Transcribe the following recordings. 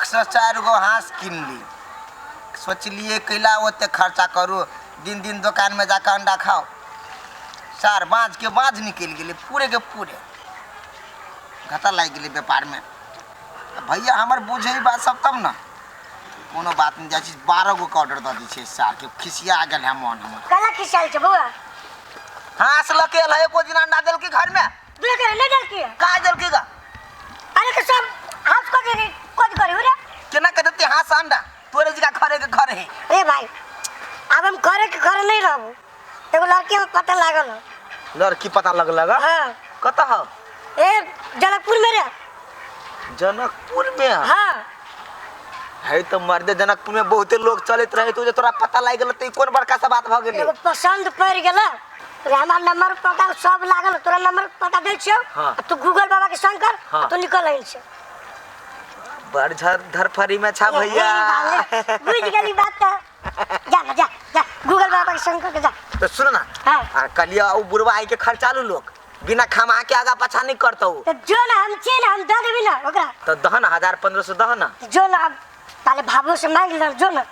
शौकसँ चारि गो हाँस किनली। सोचलियै कैला ओते खर्चा करू, दिन दिन दोकानमे जाकऽ अंडा खाउ। सार बाँझके बाँझ निकलि गेलै पूरे के पूरे। घाटा लागि गेलै व्यापारमे। भैया हमर बुझै ई बात सब तब ने। कोनो बात नहि, जाइ छी 12 गो के ऑर्डर दऽ दै छियै सारके। खिसिया गेल है मन हमर। कला खिसियाल छै बौआ? हाँस लऽ के एल है, एको दिन अंडा देलकै घरमे? देलकै नहि देलकै? कहाँ देलकै गा? अरे के सब हाँस को दे कथी करी रे? केना के देतै हाँस अंडा? तोरे जका खरे के घर है। रे भाई, आब हम घरे के घर नहीं रहबो। एगो लड़की में पता लागल हो। लड़की पता लगल गा? हाँ। कतऽ हो? ए जनकपुर में रे। जनकपुर में? हाँ। है तो मर्दे, जनकपुर में बहुते लोग चलत रहे, तो जे तोरा पता लागि गेल त ई कोन बड़का सा बात भ गेलै? एगो पसंद पड़ गेल रे, हमार नंबर पता सब लागल, तोरा नंबर पता दै छियौ। हाँ। आ तू गूगल बाबा के संग कर। हाँ। आ तू निकल आइल छै। बड़ झर धरफरी में छा भैया। बुझ गेली बात त जा ना, जा जा गूगल बाबा के संग कर के जा। तो सुन ना। हाँ। आ कलिया उ बुढ़वा आई के खर्चालू लोग बिना खमा के आगा पाछा नहीं करतौ। तो जो ना हम छियै ना, हम दऽ देबी ना ओकरा। तो दहन 1000-1500 दहन ना। जो ना हम ताले भाभो से मांग ले, जो ना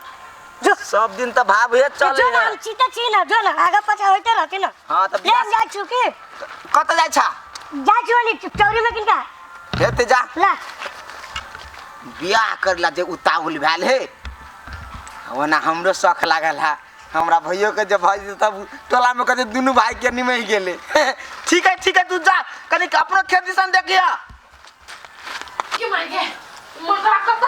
जो। सब दिन तो भाव हे तो चले जो ना है। हम चीता छी ना, जो ना आगा पाछा होते रहते ना। हाँ, तो ले हम जाइ छु की? कत जाइ छा? जाइ छु नि चौरी में किनका। हे ते जा। ला। बियाह करला जे उताहुल भेल हे, ओना हमरो शौक लागल है। हमरा भैयो के जब भाई तब टोला में कहते दुनू भाई के निमहि गेले। ठीक है ठीक है, तू जा कनी अपनो खेत दिसन देखिया। की माय गे मुर्दा कत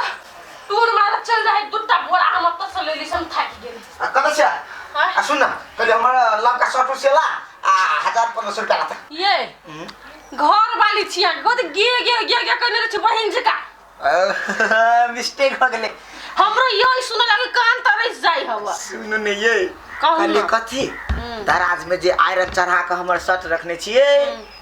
टूर मार चल जाए, दुटा बोरा हम ओतऽ से लेली, हम थाकि गेली। आ कत छै? आँय? आ सुन ना, कहली हमर लड़का शर्ट सेला आ 1000-1500 रुपया लाता। ये घर वाली छिया गोद गे गे गे गे कहने रहै छै बहिन जका। मिस्टेक हो गेलै। हमरो यो सुन लागे कान तरस जाय हवा। सुन ने ये, कहू कहली ना। कथी दराज में जे आयरन चढ़ा के हमर शर्ट रखने छियै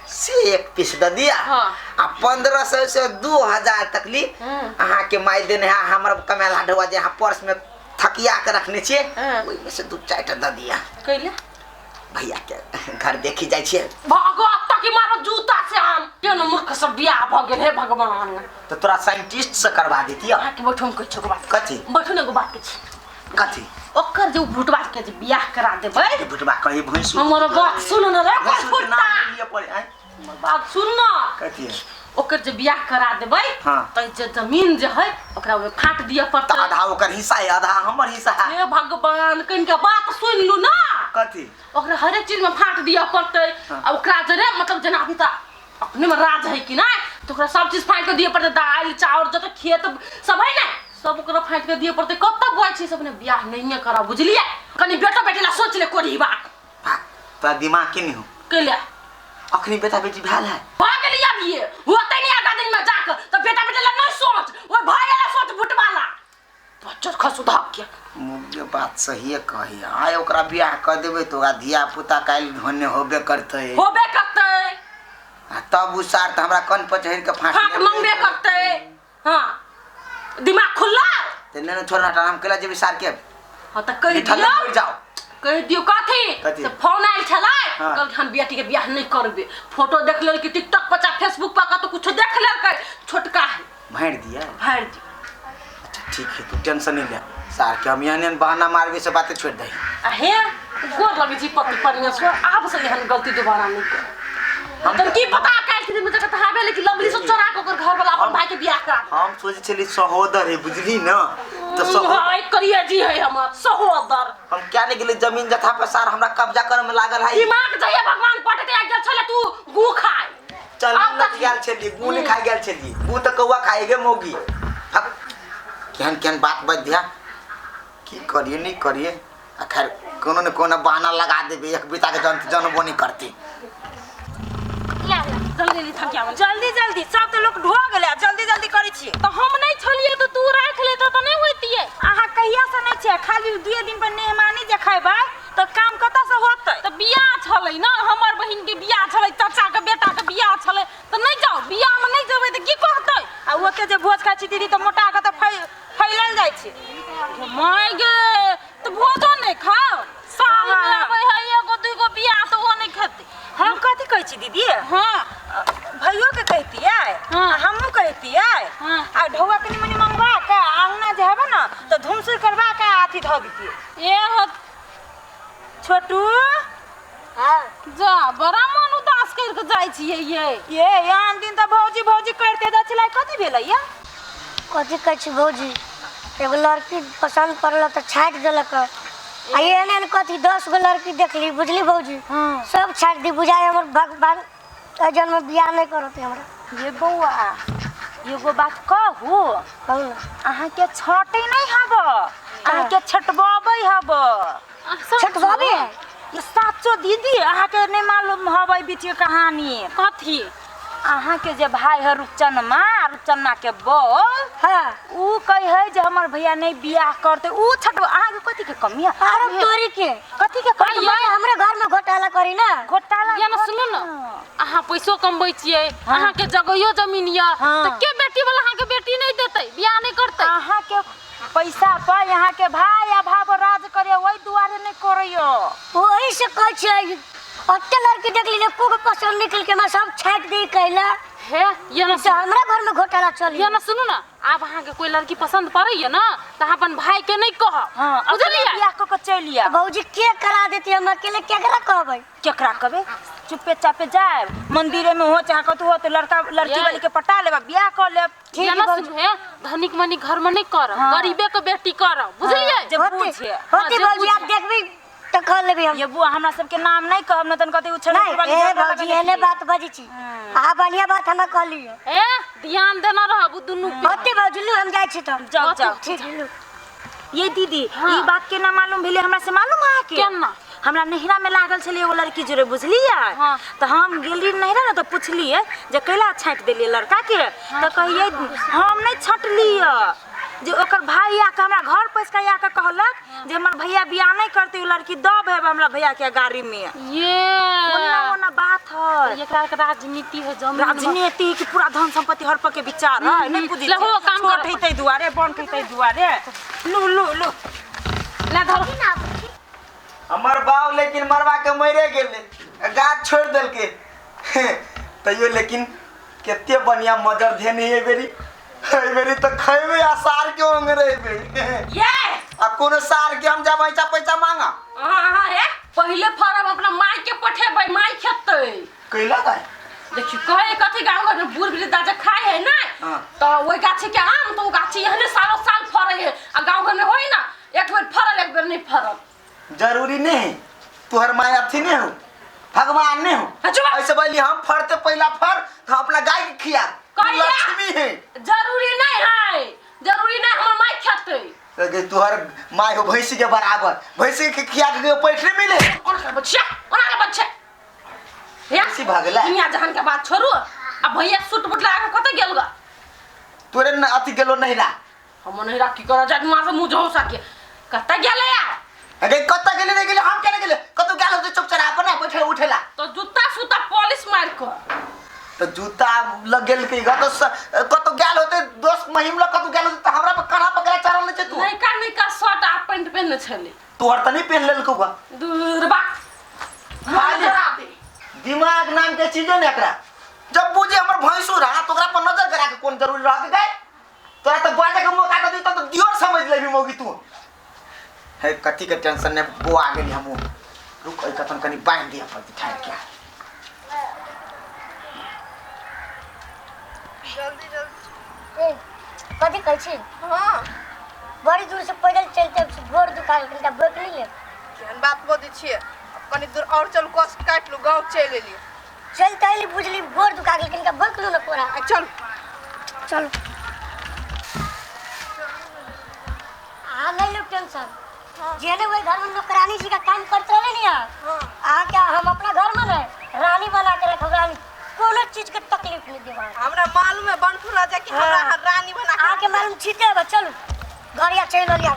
से एक पीस द दिया। हाँ। आ 1500 से 2000 तक ली। अहाँ के माय देने है, हमर कमेला ढौआ जे अहाँ पर्स में थकिया के रखने छियै, ओहि में से 2-4 टा द दिया। कैले? भैया के घर देखी जाइ छियै। भगवान तक मारो जूता से हम केहन मूर्ख सब बियाह भ गेल हे भगवान। तो तोरा साइंटिस्ट से करवा देती। अहाँ के बैठो, हम कहै छियौ एगो बात। कथी? बैठो ने, एगो बात कहै छी। कथी? ओकर जे उ भुटबा के जे बियाह करा देबै। ए भुटबा कही भैंसुर। हमर बात सुन न रे भैंसुर के भुट्टा। नाम लिअ पड़े, आँय? हमर बात सुन न। कथी? ओकर जे बियाह करा देबै, हाँ। तऽ जे जमीन जे है ओकरा ओहिमे फाँट दिअ पड़तै। तऽ आधा ओकर हिस्सा है, आधा हमर हिस्सा है। हे भगवान, कनिका बात सुनि लू ना। कथी? ओकरा हरेक चीज में फाँट दिअ पड़तै। हाँ। आ ओकरा जे रे मतलब जेना अभी तऽ अपने में राज है कि नहि, तऽ ओकरा सब चीज फाँटि कऽ दिअ पड़तै। दालि चाउर जते खेत सब है ने सब ओकरा फाँटि कऽ दिअ पड़तै। कतऽ बुआइ छै सब ने बियाह नहिए करब, बुझलियै? कनि बेटा बेटी ला सोच ले कोरी बात। भाग, तोरा दिमाग के नहीं हो। कैले? अखनी बेटा बेटी भेल है। भऽ गेलै अभिये, होतै नहि आगा दिन में जाकऽ तऽ बेटा बेटी ला नहि सोच, ओहि भाई ला सोच भुटवाला। बच्चर खसु धक के। मुँह बात सहिए कही। आइ ओकरा बियाह कऽ देबै तऽ ओकरा धिया पुता काल्हि भने होबे करतै। होबे करतै। आ तब उ सार तऽ हमरा कन पर चढ़ि कऽ फाँक फाँक मंगबे करतै। हाँ, दिमाग खुल्ला। तऽ नहि नहि, छोड़ ना, हम केला जेबै सार के। हाँ तऽ कहि निठल्ले दियौ। मरि जाओ। कहि दियौ कथी? कथी? से फोन आयल छलै। हाँ। कहलकै हम बेटी के बियाह नहि करबै। फोटो देख लेलकै टिकटॉक पर चाहे फेसबुक पर, कतौ कुछो देख लेलकै, छोटका है। भरि दिया। भरि दियौ। अच्छा ठीक है, तू टेंशन नहीं ले। सार के हम एहन एहन बहाना मारबे से बातें छोड़ दही। आ हे गोर लगै छी पति परमेश्वर, आब से एहन गलती दोबारा नहि कर। हम तन की पता काल्हि के दिन में जगत हाबे, लेकिन लवली से चोरा के ओकर घर वाला अपन भाई के बियाह करा। हम सोचे छली सहोदर है, बुझली ना? तो सहोदर हाय करिए जी है हमर सहोदर। हम क्या नहीं गेले जमीन जथा पर सार हमरा कब्जा करे में लागल है। दिमाग जइए भगवान पटके आ गेल छले तू गू खाय। चल आब लग गेल छली, गू नहीं खाय गेल छली, गू तो कौआ खाए गे मौगी। हक, केहन केहन बात बज दिया, की करिए नहीं करिए। आ खैर कोनो ने कोनो बहाना लगा देबे, एक बीता के जन जनबो नहीं करती। ला ला जल्दी जल्दी थक जाओ। जल्दी जल्दी, सब तऽ लोक ढो गेलै, आब जल्दी जल्दी करै छियै। तऽ हम नहि छलियै तऽ तू राखि लेतऽ तऽ नहि होइतियै। अहाँ कहिया से नहि छियै, खाली 2 दिन पर मेहमानी जे खैबै तऽ काम कतऽ से होतै? तऽ बियाह छलै ने, हमर बहिन के बियाह छलै, चाचा के बेटा के बियाह छलै, तऽ नहि जाउ बियाह में नहि जेबै तऽ की कहतै? आ ओते जे भोज खाइ छी दीदी तऽ मोटा के तऽ फैलल जाइ छै। माय गे, तऽ भोजो नहि खाउ? साल में आबै है एगो दूगो बियाह तऽ ओ नहि खेतै। हम कथी कहै छी दीदी? हाँ। भैयो के कहतियै, हाँ। आ हमहूँ कहतियै, हाँ। आ ढौआ कनि मनि मंगवा कऽ छोटू हाँ जा बड़ा मन उदास कर के जाइ छियै ये। ये आन दिन तऽ भौजी भौजी करते जाइ छलै, कथी भेलै या? कथी कहै छी भौजी, एगो लड़की पसंद पड़ल तऽ छाँटि देलक। आ एहन एहन कथी 10 गो लड़की देखली बुझली भौजी, सब छाँटि दी। बुझाइ हमर भगवान एहि जन्म बियाह नहि करत हमरा। ये बौआ एगो बात कहू? कहू ना। अहाँके छटै नहि हब, अहाँके छटबबै हब। छटबबै है? साचो दीदी अहाँके नहि मालूम हबै बीच के कहानी। कथी? अहाँके जे भाई है रुपचनमा, रुपचनमा के बौ, हाँ ऊ कहे है जे हमर भैया नहीं बियाह करते, ऊ छटब। अहाँके कथी के कमी है? अरे तोरी के कथी के कमी है? हमरे घर में घोटाला करी ना। घोटाला या ना सुनू ना, अहाँ पैसो कमबै छियै, अहाँके जगहियो जमीन यऽ, तऽ के बेटी वाला अहाँके बेटी नहीं देतै, बियाह नहीं करतै? अहाँके पैसा पर अहाँके भाई आ भाव राज करे, ओहि दुआरे नहीं करैयो। वही से कहै छियै ओते लड़की देखली एको के पसंद निकल के हमरा सब छाँटि दी कैला। हे ये ना से हमरा घर में घोटाला चली। ये ना सुनू ना, आब अहाँके कोई लड़की पसंद पड़ैया ना तऽ अहाँ अपन भाई के नहीं कहब। हाँ, बुझलियै? बियाह कऽ के चलि आयब। भौजी के करा देती, हम अकेले केकरा कहबै? केकरा कहबै? चुपे चापे जायब मंदिरे में हो चाहे कतहु हो, तो लड़का लड़की वाली के पटा लेब, बियाह कऽ लेब। ठीक ये ना भौजी। सुनू, हे धनिक मनिक घर में नहीं करब, गरीबे के बेटी करब, बुझलियै? जे बुझे होती भौजी, आप देखबी तऽ कह लेबी हम। ये बुआ हमरा सबके नाम नहीं कहब न तन कथी उछल नहीं ए भौजी एने बात बजै छी, अहाँ बढ़िया बात हमरा कहलियै। ए ध्यान देना रहब दुनू के। होती भौजी लू हम जाइ छी तऽ। जाओ जाओ। ठीक लू। ये दीदी ई बात केना मालूम भेलै हमरा से मालूम अहाँके? केना? हमरा नहिरा में लागल छलै एगो लड़की जोड़े बुझलियै। हाँ। तऽ हम गेली नहिरा ने तऽ पुछलियै जे कैला छाँटि देलियै लड़का के, तऽ कहियै हम नहीं छाँटलियै, जे ओकर भाई आके हमरा घर पैस के आके कहलक जे हमर भैया बियाह नहीं करते, उ लड़की दब है हमरा भैया के गाड़ी में। ये ओना ओना बात है। एकरा के राजनीति है जमीन राजनीति के पूरा धन संपत्ति हड़प के विचार है, नहीं बुझै लहो, काम छोट करऽ। हेतै दुआरे बन हेतै दुआरे। लू लू लू ला धरो। हमर बाप लेकिन मरवा के मरे गेलै, गाछ छोड़ देलकै। तैयो लेकिन कते बढ़िया मजर धेने एहि बेरी, एहि बेरी तऽ खैबै आ सार के ओंगरेबै। ये आ कोनो सार के हम जा पैसा पैसा मांगा। अहाँ हे पहिले फरम अपना माई के पठेबै, माई खेतै। कैला गाय? देखियौ कहे कथी गाँव घर में बूढ़ वृद्धा जे खाइ है ना, तऽ ओहि गाछी के आम तऽ ओ गाछी एहने सालो साल फरै है, आ गाँव घर में होइ ना एक बेर फरल एक बेर नहीं फरल। जरूरी नहीं है तुहर माय अथी नहीं हो, भगवान नहीं हो। ऐसे बोली हम फरते पहला फर तो अपना गाय के खिया, लक्ष्मी है। जरूरी नहीं है, जरूरी नहीं हमर माय खेतै। तुहर my हो भैंसी के बराबर, भैंसी के खिया के पैसे मिले। ओना के बच्चा, ओना के बच्चा भैंसी भागला। दुनिया जहान के बात छोड़ू, आ भैया सूट बूट लगा के कतऽ गेल गा? तोरे न अथी गेलो नहिरा। हम नहिरा की करऽ जात मार से मुँह झौसा के कतऽ गेलै यार? अरे कतऽ गेलै नहीं गेलै हम केना गेलै, कतौ गेल होतै चुप चढ़ा पर ना बैठे उठेला। तो जूता सूता पॉलिश मार के तो जूता लग गेल के तो कतौ गेल होतै दोस्त महिम लग कतौ गेल होतै त हमरा पर कड़ा पकड़ा चढ़ल छै तू। नैका नैका शर्ट आ पैंट पहिनने छलै। तोहर त नहीं पहिन लेलकौ बा। दूर बा दिमाग नाम के चीजे ने एकरा। जब बुझे हमर भैंसुर रहा तो ओकरा पर नजर करा के कोन जरूरी रह गए? तोरा त बाजे के मौका द दी त दियोर समझ लेबी मौगी तू। है कथी के टेंशन ने बोआ गेली हमू। रुक एहि कथन कनी बांध दिया पर ठहर के। जल्दी जल्दी। ए कथी कहै छी? हां बड़ी दूर से पैदल चलते गोर दुखा गेल, कनिटा बैठ नहीं ले। केहन बात बजै छियै, कनी दूर और चल कस काटि लू गाँव चलि एलियै। चलते अयली बुझली गोर दुखा गेल, कनिटा बैठ लू ना कोरा। चल चल। अहाँ नहीं लो टेंशन, जेने वही घर में नौकरानी जी का काम करते रहे नहीं अहाँ क्या हम अपना घर में नहीं रानी बना के रखब, रानी कोनो चीज के तकलीफ नहीं देबा। हमरा मालूम है बनठू राजा कि हमरा रानी बना के अहाँ के मालूम ठीके बा। चलू घरिया चलि रहलियै।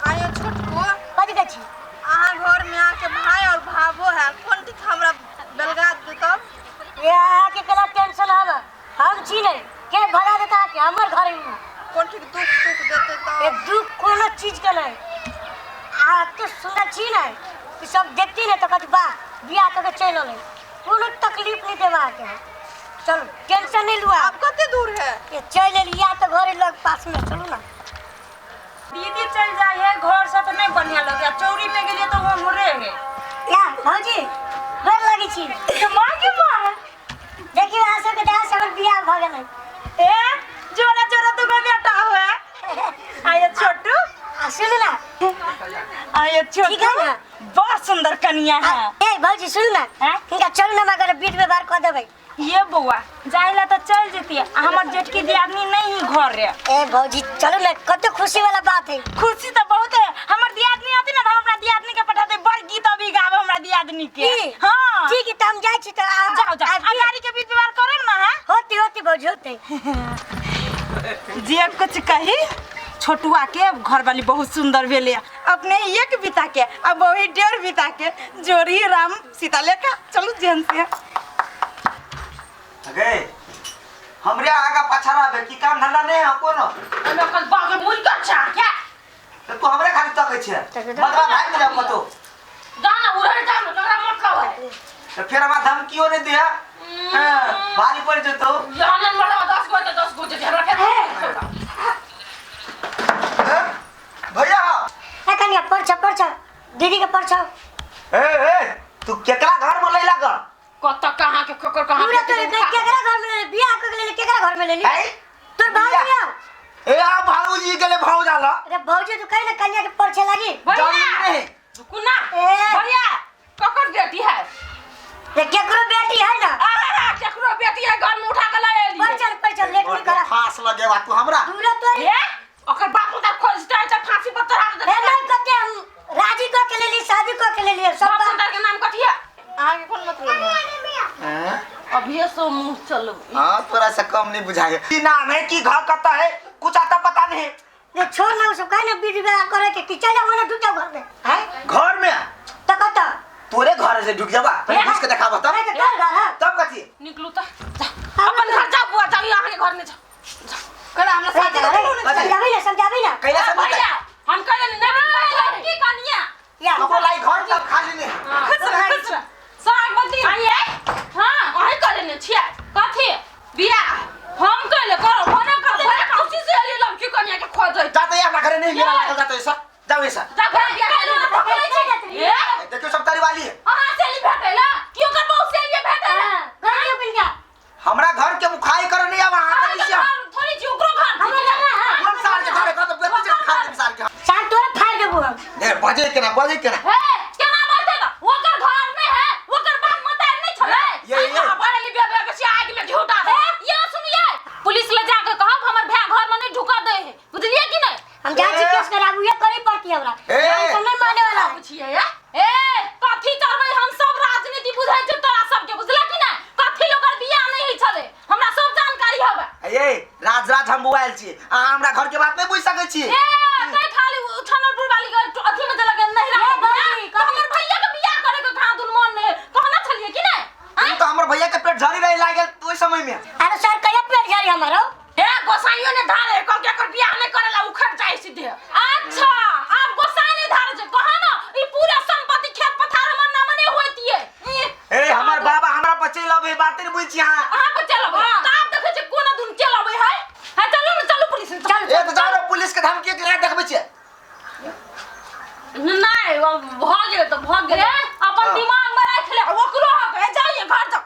आयो छोटको कथी कहै छी? अहाँ घर में अहाँ के भाई और भाभो है, कोन ठीक हमरा बेलगा देतब? ये अहाँ के केला टेंशन हब, हम छी नहीं के भगा देता के हमर घर में कोन ठीक दुख सुख देते तब? ये दुख कोनो चीज के नहीं। अहाँ तो सुंदर छी नहीं कि सब देखती नहीं तो कहती वाह बियाह करके चलि अलै, कोनो तकलीफ नहीं देबा के। चलू टेंशन नहीं लू। आप कते दूर है? ये चलि एली या तो घरे लग पास में। चलू ना दीदी चल जाए है घर से तो नहीं बढ़िया लगे, चौरी पे गेलिए तो वो मुरे है। छी। के माँ के माँ। देखियौ अहाँ सबके दया से हमर बियाह भऽ गेलै। ए जोरा जोरा दुगो बेटा हुए। आये छोटू। आ सुनू ना। आये छोटू। ठीक है ना? बड़ सुंदर कनिया है। ए भौजी सुनू ना। हैं? हिनका चलू ना मगर बीच में बार कऽ देबै। ये बौआ जाइला तो चल जती, आ हमर जेठकी दियादनी नहीं ही घर रे। ए भौजी चलू ना, कते खुशी वाला बात है। खुशी तो बहुत है, हमर दियादनी आती ना तो हम अपना दियादनी के पठाते, बड़ गीत अभी गावे हमरा दियादनी के। की? हाँ। ठीक है तो हम जाइ छी तो जाओ जाओ, आ गाड़ी के बीच व्यवहार करब ना। है होती होती भौजी होती। जे कुछ कही छोटुआ के घर वाली बहुत सुंदर भेले, अपने एक बिता के अब वही डेढ़ बिता के जोड़ी राम सीता लेका। चलू जेन से गए हमरे आगा पाछा रहबे की काम धंधा नहीं है कोनो। एमे कल बाग मुल का छा क्या? तो तू हमरे खाली तकै छे, मतबा भाग में जाओ कतो जाना उधर जाना, तोरा मतलब है। तो फिर हमरा धमकियो नहीं दिया। हां भारी पड़ जतो। जाना मरवा 10 गो 10 गो जे हमरा फिर भैया। ए कनिया परछा परछा दीदी के परछा। ए ए तू केकरा घर में लैला ग? कत कहां के ककर कहां पूरा तोरे केकरा घर में ले बियाह क के ले, केकरा घर में ले ली तोर भाऊजी आओ। ए आ भाऊजी गेले भाऊ जाला। अरे भाऊजी तू कहि ना कन्या के परछे लागी। भैया रुकू ना। भैया ककर बेटी है? ये केकरो बेटी है ना। अरे केकरो बेटी है, घर में उठा के ले आली। परछल परछल लेट नहीं करा। फांस लगेवा तू हमरा। दूरा तोरी। ए ओकर बाप उधर खोजता है, फांसी पर चढ़ा दे। ए नहीं कते हम राजी क के ले ली, शादी क के ले ली सब। बाप के नाम कथी है? आगे कौन मतलब है? अभी सो मुंह चलो। हां तोरा से कम नहीं बुझाए की नाम है की घर कता है, कुछ आता पता नहीं। ये छोड़ ना सब काहे ना बीच में करे के कि चल जाओ ना ढुक जाओ घर में। हैं घर में तो कत तोरे घर से ढुक जाबा, पहले घुस के दिखाबा तब। अरे तोर घर है तब कथी निकलू त अपन घर जा बुआ, जा यहां के घर में जा। कल हमरा साथे समझाबी ना, समझाबी ना कैला समझ हम कहले नहीं की कनिया या तो लाई घर तब खाली नहीं। खुश रह खुश रह साग बदी आइए। हां वही कहले ने छिया कथी बियाह हम कहले करो होना कर, बड़ा खुशी से अली लड़की कनिया के खोज जाते हमरा घरे नहीं मेरा लागल जाते सर, जाओ ऐसा जा घर बियाह ले। ए देखियो सब तारी वाली है। हां से भेटेला क्यों कर बहु से ये भेटेला घर क्यों मिल गया? हमरा घर के मुखाई करो नहीं आवा हां करी थोड़ी छी ओकरो घर कौन साल के घर का तो बेटी खा दे साल के साल तोरे फाड़ देबो हम। ए बजे केना बजे केना ए केना बाजते बा, ओकर घर नहीं है, ओकर बाप मतार नहीं छले। ये ये बड़े ली बियाह के आग में झूठा दे। ये सुनिए पुलिस ले जाके कहब हमर भाई घर में नहीं ढुका दे है, बुझलिए कि नहीं? हम जाय छी केस कराबू, ये करे पड़ती हमरा, हम नहीं माने वाला। पूछिए ए कथी करबै हम सब राजनीति बुझै छै तोरा सबके, बुझला कि नहीं? कथी लोकर बियाह नहीं होई छले, हमरा सब जानकारी हवे। ए राज राज हम बुआल छी, अहाँ हमरा घर के बात नहीं बुझ सकै छी। ए तै खाली छनरपुर वाली के अथी में लगे नहीं रहे तो हमर भैया के बियाह करे के कहां दुन मन नहीं कहना छलिए कि नहीं? तू तो हमर भैया के पेट झड़ी रहे लागल ओइ समय में। अरे सर कहिया पेट झड़ी हमरो? ए गोसाइयो ने धारे कह के एकर बियाह नहीं करेला उखड़ जाय सीधे। अच्छा आप गोसाई ने धारे जे कहा ना ई पूरा संपत्ति खेत पथार हमर नाम नहीं होतिए। ए हमर बाबा हमरा बचेलबे बात नहीं बुझ छी। हां अहां बचेलबे त आप देखै छी कोना दुन चलबे है। हां चलू न चलू पुलिस चल। ए त जाओ पुलिस के धमकी के देखबै छी। नहीं भ गेल त भ गेल, अपन दिमाग में राख ले ओकरो हक है। जाइए घर जाओ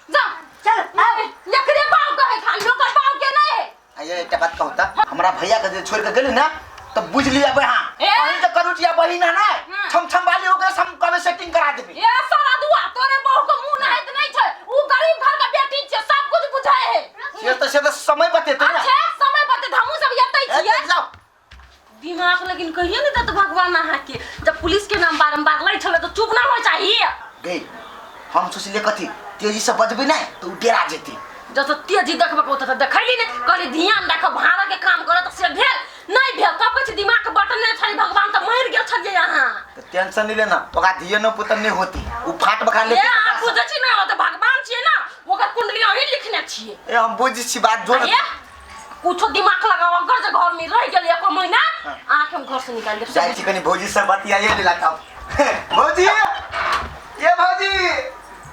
जा चल आओ एकरे बाप कहे खाली ओकर बाप के नहीं है। ये एकटा बात कहू त हमरा भैया के जे छोड़ के गेली ना त बुझ लिया बे। हां अहीं त करूटिया बहिन है ना, छम छम वाली ओकरा हम कबे सेटिंग करा देबी। ए सारा दुआ तोरे बहू के मुंह नहाइत नहीं छै, उ गरीब घर के बेटी छै, सब कुछ बुझाय है। से त समय बतेतै ना। अच्छा समय बतेतै, हमहू सब एतै छियै। जाओ दिमाग लेकिन कहियो नहीं देत भगवान अहाँ के, जब पुलिस के नाम बारंबार लै छलै त चुप ना हो चाहिए। गई हम सोचलिए कथी तेजी से बजबी नहीं तो उ डेरा जेती। जब तेजी देखबे ओतऽ त देखैली ने, कहली ध्यान राख भाड़ा के काम करत से भेल नहीं भेल तब कहै छी दिमाग के बटन नहीं छली भगवान त मरि गेल छलियै अहाँ। त टेंशन नहीं लेना, ओकरा धिये न पुतन नहीं होती, उ फाट बखा ले। ए अहाँ बुझै छी ना ओ त भगवान छियै ना, ओकर कुंडली अहीं लिखने छियै। ए हम बुझै छी बात जो ए कुछो दिमाग लगाओ, अगर जे घर में रह गेल एको महीना आँख हम घर से निकाल देब। जाइ छी कनी भौजी से बतियाइए लेला तब। भौजी